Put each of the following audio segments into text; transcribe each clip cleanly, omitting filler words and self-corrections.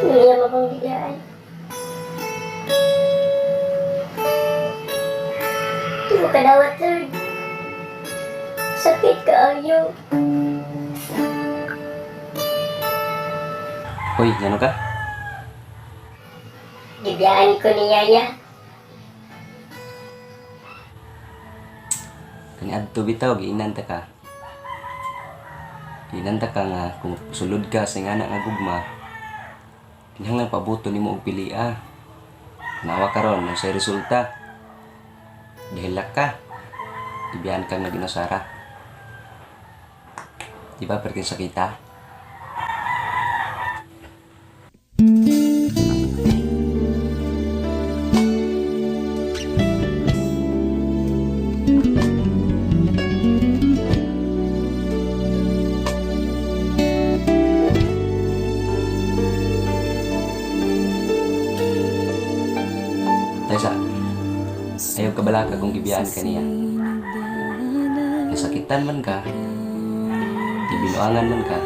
Hindi mo kong biglaan. Hindi mo kadawat, Lord. Sakit kaayo. Hoy, ngano ka? Gibiyaan ko ni Yaya. Kaniadto bitaw giingnan ta ka. Giingnan ta ka nga kung sulod ka sa ingana nga gugma, kinahanglan pabuto nimo og pilia. Nawa karon unsay resulta. Dahil ka. Gibiyan kang naginasara. Di ba perting sakita? Taysa, ayaw kabalaka kung gibiyaan ka niya. Nasakitan man ka, ibinuangan man ka,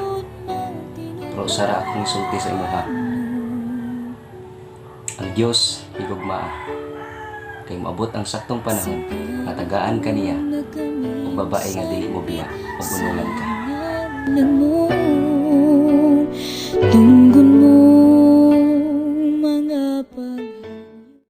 pero sara akong sulti sa imuha. Ang Diyos higugmaa. Kay moabot ang saktong panahon, matagaan ka niya, ug babae nga dili mo biya, ug unungan ka. Nagmong